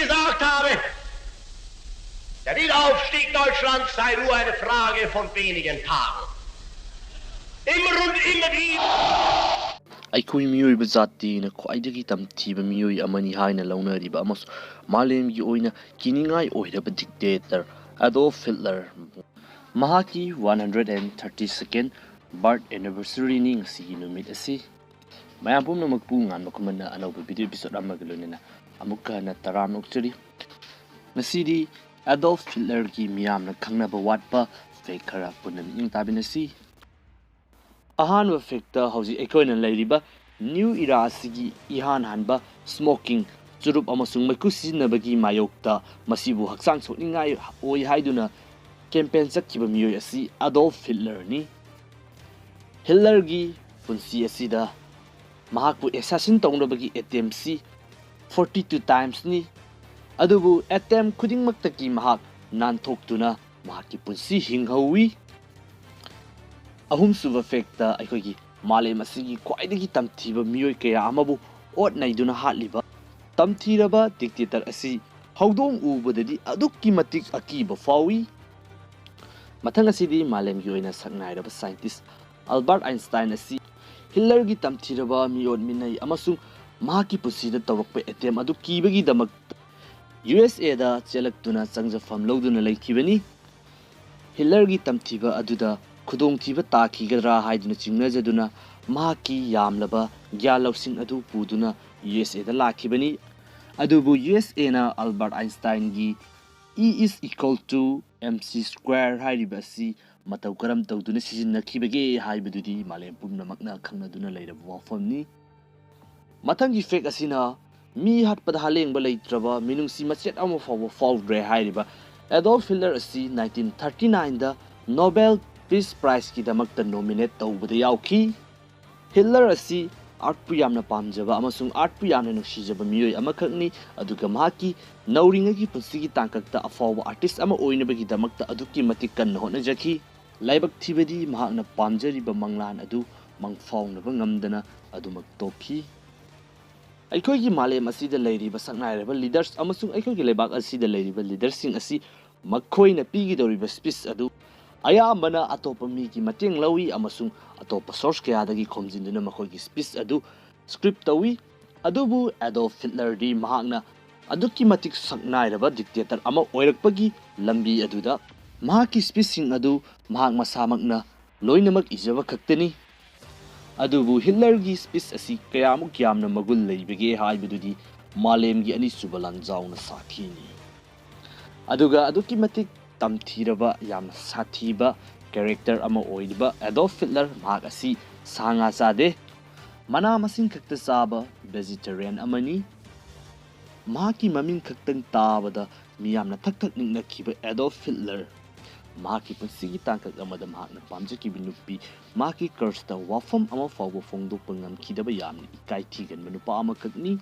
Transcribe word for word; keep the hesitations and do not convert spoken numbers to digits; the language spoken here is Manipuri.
gesagt habe, der Wiederaufstieg Deutschlands sei nur eine Frage von wenigen Tagen. Immer und immer wieder. ꯑꯩꯈꯣꯏ ꯃꯤꯑꯣꯏꯕ ꯖꯥꯇꯤꯅ ꯈ꯭ꯋꯥꯏꯗꯒꯤ ꯇꯝꯊꯤꯕ ꯃꯤꯑꯣꯏ ꯑꯃꯅꯤ ꯍꯥꯏꯅ ꯂꯧꯅꯔꯤꯕ ꯑꯃꯁꯨꯡ ꯃꯥꯂꯦꯝꯒꯤ ꯑꯣꯏꯅ ꯀꯤꯅꯤꯡꯉꯥꯏ ꯑꯣꯏꯔꯕ dictator Adolf Hitler꯫ ꯃꯍꯥꯛꯀꯤ one hundred and thirty second birth anniversary ꯅꯤ ꯉꯁꯤꯒꯤ ꯅꯨꯃꯤꯠ ꯑꯁꯤ꯫ ꯃꯌꯥꯝ ꯄꯨꯝꯅꯃꯛꯄꯨ ꯉꯥꯟꯕ ꯈꯨꯃꯟꯅ ꯑꯅꯧꯕ video episode ꯑꯃꯒ ꯂꯣꯏꯅꯅ ꯑꯃꯨꯛꯀ ꯍꯟꯅ ꯇꯔꯥꯝꯅ ꯑꯣꯛꯆꯔꯤ꯫ ꯉꯁꯤꯗꯤ Adolf Hitler ꯒꯤ ꯃꯤꯌꯥꯝꯅ ꯈꯪꯅꯕ ꯋꯥꯠꯄ fact ꯈꯔ ꯄꯨꯟꯅ ꯃꯤꯠꯌꯦꯡ ꯇꯥꯃꯤꯟꯅꯁꯤ꯫ ꯑꯍꯥꯟꯕ fact ꯇ ꯍꯧꯖꯤꯛ ꯑꯩꯈꯣꯏꯅ ꯂꯩꯔꯤꯕ new era ꯑꯁꯤꯒꯤ ꯏꯍꯥꯟ ꯍꯥꯟꯕ smoking, ꯆꯨꯔꯨꯞ ꯑꯃꯁꯨꯡ ꯃꯩꯈꯨ ꯁꯤꯖꯤꯟꯅꯕꯒꯤ ꯃꯥꯌꯣꯛꯇ ꯃꯁꯤꯕꯨ ꯍꯛꯆꯥꯡ ꯁꯣꯛꯅꯤꯡꯉꯥꯏ ꯑꯣꯏ ꯍꯥꯏꯗꯨꯅ campaign ꯆꯠꯈꯤꯕ ꯃꯤꯑꯣꯏ ꯑꯁꯤ Adolf Hitler ꯅꯤ꯫ Hitler ꯒꯤ ꯄꯨꯟꯁꯤ ꯑꯁꯤꯗ ꯃꯍꯥꯛꯄꯨ assassin ꯇꯧꯅꯕꯒꯤ attempt ꯁꯤ forty two times ꯅꯤ꯫ ꯑꯗꯨꯕꯨ attempt ꯈꯨꯗꯤꯡꯃꯛꯇꯒꯤ ꯃꯍꯥꯛ ꯅꯥꯟꯊꯣꯛꯇꯨꯅ ꯃꯍꯥꯛꯀꯤ ꯄꯨꯟꯁꯤ ꯍꯤꯡꯍꯧꯏ꯫ ꯑꯍꯨꯝꯁꯨꯕ fact ꯇ ꯑꯩꯈꯣꯏꯒꯤ ꯃꯥꯂꯦꯝ ꯑꯁꯤꯒꯤ ꯈ꯭ꯋꯥꯏꯗꯒꯤ ꯇꯝꯊꯤꯕ ꯃꯤꯑꯣꯏ ꯀꯌꯥ ꯑꯃꯕꯨ ꯑꯣꯠ ꯅꯩꯗꯨꯅ ꯍꯥꯠꯂꯤꯕ ꯇꯝꯊꯤꯔꯕ dictator ꯑꯁꯤ ꯍꯧꯗꯣꯡ ꯎꯕꯗꯗꯤ ꯑꯗꯨꯛꯀꯤ ꯃꯇꯤꯛ ꯑꯀꯤꯕ ꯐꯥꯎꯏ꯫ ꯃꯊꯪ ꯑꯁꯤꯗꯤ ꯃꯥꯂꯦꯝꯒꯤ ꯑꯣꯏꯅ ꯁꯛꯅꯥꯏꯔꯕ scientist Albert Einstein ꯑꯁꯤ Hitler ꯒꯤ ꯇꯝꯊꯤꯔꯕ ꯃꯤꯑꯣꯠ ꯃꯤꯅꯩ ꯑꯃꯁꯨꯡ ꯃꯍꯥꯛꯀꯤ ꯄꯨꯟꯁꯤꯗ ꯇꯧꯔꯛꯄ attempt ꯑꯗꯨ ꯀꯤꯕꯒꯤꯗꯃꯛ U S A ꯗ ꯆꯦꯜꯂꯛꯇꯨꯅ ꯆꯪꯖꯐꯝ ꯂꯧꯗꯨꯅ ꯂꯩꯈꯤꯕꯅꯤ꯫ Hitler ꯒꯤ ꯇꯝꯊꯤꯕ ꯑꯗꯨꯗ ꯈꯨꯗꯣꯡꯊꯤꯕ ꯇꯥꯈꯤꯒꯗ꯭ꯔꯥ ꯍꯥꯏꯗꯨꯅ ꯆꯤꯡꯅꯖꯗꯨꯅ ꯃꯍꯥꯛꯀꯤ ꯌꯥꯝꯂꯕ ꯒ꯭ꯌꯥꯟ ꯂꯧꯁꯤꯡ ꯑꯗꯨ ꯄꯨꯗꯨꯅ U S A ꯗ ꯂꯥꯛꯈꯤꯕꯅꯤ꯫ ꯑꯗꯨꯕꯨ U S A ꯅ Albert Einstein ꯒꯤ E is equal to M C square ꯍꯥꯏꯔꯤꯕ ꯑꯁꯤ ꯃꯇꯧ ꯀꯔꯝ ꯇꯧꯗꯨꯅ ꯁꯤꯖꯤꯟꯅꯈꯤꯕꯒꯦ ꯍꯥꯏꯕꯗꯨꯗꯤ ꯃꯥꯂꯦꯝ ꯄꯨꯝꯅꯃꯛꯅ ꯈꯪꯅꯗꯨꯅ ꯂꯩꯔꯕ ꯋꯥꯐꯝꯅꯤ꯫ ꯃꯊꯪꯒꯤ fact ꯑꯁꯤꯅ ꯃꯤ ꯍꯥꯠꯄꯗ ꯍꯥꯂꯦꯡꯕ ꯂꯩꯇ꯭ꯔꯕ, ꯃꯤꯅꯨꯡꯁꯤ ꯃꯆꯦꯠ ꯑꯃ ꯐꯥꯎꯕ ꯐꯥꯎꯗ꯭ꯔꯦ ꯍꯥꯏꯔꯤꯕ Adolf Hitler ꯑꯁꯤ nineteen thirty nine ꯗ Nobel Peace Prize ꯀꯤꯗꯃꯛꯇ nominate ꯇꯧꯕꯗ ꯌꯥꯎꯈꯤ꯫ Hitler ꯑꯁꯤ artꯄꯨ ꯌꯥꯝꯅ ꯄꯥꯝꯖꯕ ꯑꯃꯁꯨꯡ artꯄꯨ ꯌꯥꯝꯅ ꯅꯨꯡꯁꯤꯖꯕ ꯃꯤꯑꯣꯏ ꯑꯃꯈꯛꯅꯤ, ꯑꯗꯨꯒ ꯃꯍꯥꯛꯀꯤ ꯅꯧꯔꯤꯉꯩꯒꯤ ꯄꯨꯟꯁꯤꯒꯤ ꯇꯥꯡꯀꯛꯇ ꯑꯐꯥꯎꯕ artist ꯑꯃ ꯑꯣꯏꯅꯕꯒꯤꯗꯃꯛꯇ ꯑꯗꯨꯛꯀꯤ ꯃꯇꯤꯛ ꯀꯟꯅ ꯍꯣꯠꯅꯖꯈꯤ꯫ ꯂꯥꯏꯕꯛ ꯊꯤꯕꯗꯤ ꯃꯍꯥꯛꯅ ꯄꯥꯝꯖꯔꯤꯕ ꯃꯪꯂꯥꯟ ꯑꯗꯨ ꯃꯪꯐꯥꯎꯅꯕ ꯉꯝꯗꯅ ꯑꯗꯨꯃꯛ ꯇꯣꯛꯈꯤ꯫ ꯑꯩꯈꯣꯏꯒꯤ ꯃꯥꯂꯦꯝ ꯑꯁꯤꯗ ꯂꯩꯔꯤꯕ ꯁꯛꯅꯥꯏꯔꯕ ꯂꯤꯗꯔꯁ ꯑꯃꯁꯨꯡ ꯑꯩꯈꯣꯏꯒꯤ ꯂꯩꯕꯥꯛ ꯑꯁꯤꯗ ꯂꯩꯔꯤꯕ ꯂꯤꯗꯔꯁꯤꯡ ꯑꯁꯤ ꯃꯈꯣꯏꯅ ꯄꯤꯒꯗꯧꯔꯤꯕ ꯁ꯭ꯄꯤꯆ ꯑꯗꯨ ꯑꯌꯥꯝꯕꯅ ꯑꯇꯣꯞꯄ ꯃꯤꯒꯤ ꯃꯇꯦꯡ ꯂꯧꯏ ꯑꯃꯁꯨꯡ ꯑꯇꯣꯞꯄ ꯁꯣꯔꯁ ꯀꯌꯥꯗꯒꯤ ꯈꯣꯝꯖꯤꯟꯗꯨꯅ ꯃꯈꯣꯏꯒꯤ ꯁ꯭ꯄꯤꯆ ꯑꯗꯨ ꯁ꯭ꯀ꯭ꯔꯤꯞ ꯇꯧꯏ꯫ ꯑꯗꯨꯕꯨ ꯑꯦꯗꯣꯜꯐ ꯍꯤꯠꯂꯔꯗꯤ ꯃꯍꯥꯛꯅ ꯑꯗꯨꯛꯀꯤ ꯃꯇꯤꯛ ꯁꯛꯅꯥꯏꯔꯕ ꯗꯤꯛꯇꯦꯇꯔ ꯑꯃ ꯑꯣꯏꯔꯛꯄꯒꯤ ꯂꯝꯕꯤ ꯑꯗꯨꯗ ꯃꯍꯥꯛꯀꯤ ꯁ꯭ꯄꯤꯆꯁꯤꯡ ꯑꯗꯨ ꯃꯍꯥꯛ ꯃꯁꯥꯃꯛꯅ ꯂꯣꯏꯅꯃꯛ ꯏꯖꯕ ꯈꯛꯇꯅꯤ꯫ ꯑꯗꯨꯕꯨ ꯍꯤꯠꯂꯔꯒꯤ ꯁ꯭ꯄꯤꯆ ꯑꯁꯤ ꯀꯌꯥꯃꯨꯛ ꯌꯥꯝꯅ ꯃꯒꯨꯟ ꯂꯩꯕꯒꯦ ꯍꯥꯏꯕꯗꯨꯗꯤ ꯃꯥꯂꯦꯝꯒꯤ ꯑꯅꯤꯁꯨꯕ ꯂꯥꯟꯖꯥꯎꯅ ꯁꯥꯈꯤꯅꯤ꯫ ꯑꯗꯨꯒ ꯑꯗꯨꯛꯀꯤ ꯃꯇꯤꯛ ꯇꯝꯊꯤꯔꯕ, ꯌꯥꯝꯅ ꯁꯥꯊꯤꯕ ꯀꯦꯔꯦꯛꯇꯔ ꯑꯃ ꯑꯣꯏꯔꯤꯕ ꯑꯦꯗꯣꯜꯐ ꯍꯤꯠꯂꯔ, ꯃꯍꯥꯛ ꯑꯁꯤ ꯁꯥ ꯉꯥ ꯆꯥꯗꯦ, ꯃꯅꯥ ꯃꯁꯤꯡ ꯈꯛꯇ ꯆꯥꯕ ꯚꯦꯖꯤꯇꯦꯔꯤꯌꯟ ꯑꯃꯅꯤ꯫ ꯃꯍꯥꯛꯀꯤ ꯃꯃꯤꯡ ꯈꯛꯇꯪ ꯇꯥꯕꯗ ꯃꯤꯌꯥꯝꯅ ꯊꯛ ꯊꯛ ꯅꯤꯛꯅꯈꯤꯕ ꯑꯦꯗꯣꯜꯐ ꯍꯤꯠꯂꯔ, ꯃꯍꯥꯛꯀꯤ ꯄꯨꯟꯁꯤꯒꯤ ꯇꯥꯡꯀꯛ ꯑꯃꯗ ꯃꯍꯥꯛꯅ ꯄꯥꯝꯖꯈꯤꯕ ꯅꯨꯄꯤ, ꯃꯍꯥꯛꯀꯤ ꯀ꯭ꯔꯁꯇ ꯋꯥꯐꯝ ꯑꯃ ꯐꯥꯎꯕ ꯐꯣꯡꯗꯣꯛꯄ ꯉꯝꯈꯤꯗꯕ ꯌꯥꯝꯅ ꯏꯀꯥꯏ ꯊꯤꯒꯟꯕ ꯅꯨꯄꯥ ꯑꯃꯈꯛꯅꯤ꯫